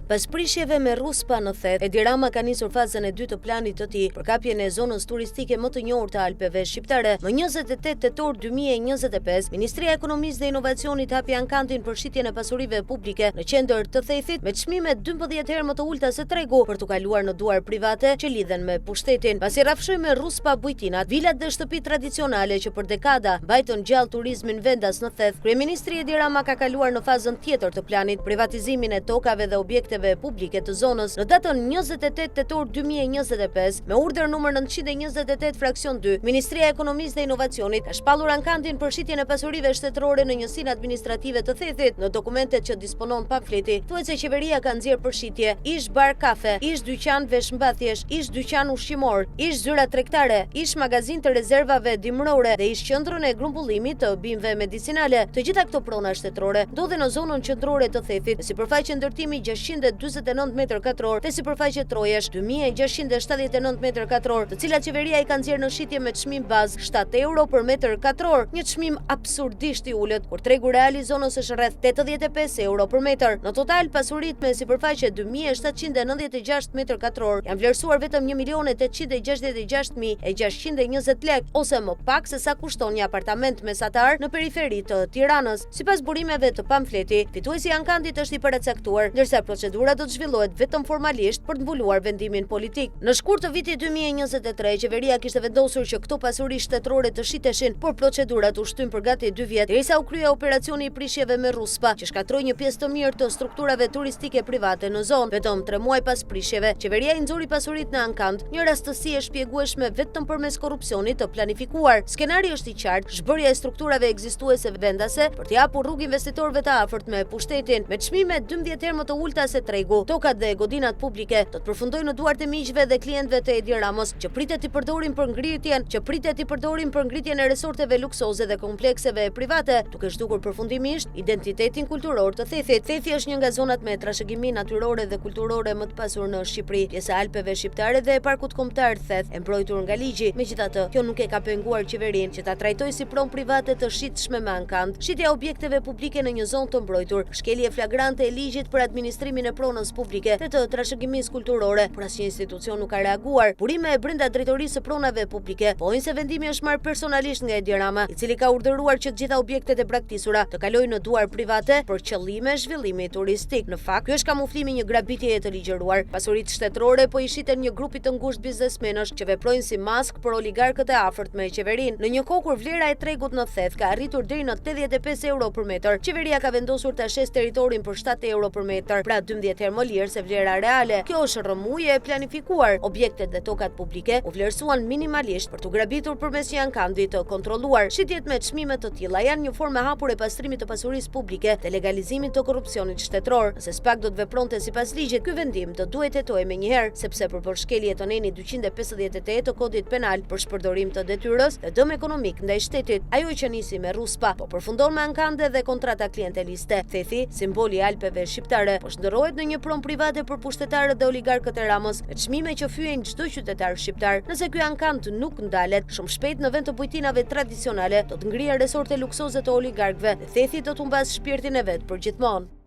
Pas prishjeve me rruspa në Theth, Edi Rama ka nisur fazën e dytë të planit të tij për kapjen e zonës turistike më të njohur të Alpeve Shqiptare. Më 28 tetor 2025, Ministria e Ekonomisë dhe Inovacionit hapi ankandin për shitjen e pasurive publike në qendër të Thethit me çmime 12 herë më të ulëta se tregu për t'u kaluar në duar private që lidhen me pushtetin. Pasi rrafshoi me rruspa bujtinat, vilat dhe shtëpitë tradicionale që për dekada mbajtën gjallë turizmin vendas në Theth, kryeministri Edi Rama ka kaluar në fazën tjetër të planit, privatizimin e tokave dhe objekteve publike të zonës. Në datën 28 tetor 2025, me urdhër numër 928 fraksion 2, Ministria e Ekonomisë dhe Inovacionit ka shpallur ankandin për shitjen e pasurive shtetërore në njësinë administrative të Thethit. Në dokumentet që disponon pamfleti, thuhet se qeveria ka nxjerrë për shitje ish bar kafe, ish dyqan veshmbathjesh, ish dyqan ushqimor, ish zyra tregtare, ish magazinë të rezervave dimërore dhe ish qendrën e grumbullimit të bimëve medicinale. Të gjitha këto prona shtetërore ndodhen në zonën qendrore të Thethit, me sipërfaqe ndërtimi 649 metër katror dhe sipërfaqe trojesh 2679 metër katror, të cilat qeveria i ka nxjerrë në shitje me çmim bazë 7 euro për metër katror, një çmim absurdisht i ulët, kur tregu real i zonës është rreth 85 euro për metër. Në total, pasuritë me sipërfaqe 2796 metër katror janë vlerësuar vetëm 1.866.620 lekë, ose më pak se sa kushton një apartament mesatar në periferi të Tiranës. Sipas burimeve të Pamfleti, fituesi i ankandit është i paracaktuar, ndërsa procedura do të zhvillohet vetëm formalisht për të mbuluar vendimin politik. Në shkurt të vitit 2023, qeveria kishte vendosur që këto pasuri shtetërore të shiteshin, por procedurat u shtynë për gati 2 vjet, derisa u krye operacioni i prishjeve me rruspa, që shkatërroi një pjesë të mirë të strukturave turistike private në zonë. Vetëm 3 muaj pas prishjeve, qeveria i nxori pasuritë në ankand, një rastësi e shpjegueshme vetëm përmes korrupsionit të planifikuar. Skenari është i qartë, zhbërja e strukturave ekzistuese vendase për t'i hapur rrugë investitorëve të afërt me pushtetin, me çmime 12 herë më të ulëta se tregu. Tokat dhe godinat publike do të përfundojnë në duart e miqve dhe klientëve të Edi Ramës, që pritet t'i përdorin për ngritjen, që pritet t'i përdorin për ngritjen e resorteve luksoze dhe komplekseve private, duke zhdukur përfundimisht identitetin kulturor të Thethit. Thethi është një nga zonat me trashëgimi natyrore dhe kulturore më të pasur në Shqipëri, pjesë e Alpeve Shqiptare dhe e Parkut Kombëtar Theth, e mbrojtur nga ligji. Megjithatë, kjo nuk e ka penguar qeverinë që ta trajtojë si pronë private të shitshme me ankand. Shitja e objekteve publike në një zonë të mbrojtur, shkelje flagrante e ligjit për administrimin e pronës publike dhe të trashëgimisë kulturore, por asnjë institucion nuk ka reaguar. Burime brenda Drejtorisë së Pronave Publike pohojnë se vendimi është marrë personalisht nga Edi Rama, i cili ka urdhëruar që të gjitha objektet e braktisura të kalojnë në duar private për qëllime zhvillimi turistik. Në fakt, ky është kamuflimi i një grabitjeje të ligjëruar. Pasuritë shtetërore po i shiten një grupi të ngushtë biznesmenësh që veprojnë si maskë për oligarkët e afërt me qeverinë. Në një kohë kur vlera e tregut në Theth ka arritur deri në 85 euro për metër, qeveria ka vendosur ta shesë territorin për 7 euro për metër, pra 12 herë më lirë se vlera reale. Kjo është rrëmujë e planifikuar. Objektet dhe tokat publike u vlerësuan minimalisht për t'u grabitur përmes një ankandi të kontrolluar. Shitjet me çmime të tilla janë një formë e hapur e pastrimit të pasurisë publike dhe legalizimit të korrupsionit shtetëror. Nëse SPAK do të vepronte sipas ligjit, ky vendim do duhej të hetohej menjëherë, sepse përbën shkelje të nenit 258 të Kodit Penal për shpërdorim të detyrës dhe dëm ekonomik ndaj shtetit. Ajo që nisi me rruspa, po përfundon me ankande dhe kontrata klienteliste. Thethi, simboli i Alpeve shqiptare, po shndërrohet në një pronë private për pushtetarët dhe oligarkët e Ramës, me çmime që fyejnë çdo qytetar shqiptar. Nëse ky ankand nuk ndalet, shumë shpejt në vend të bujtinave tradicionale do të ngrihen resorte luksoze të oligarkëve dhe Thethi do të humbasë shpirtin e vet përgjithmonë.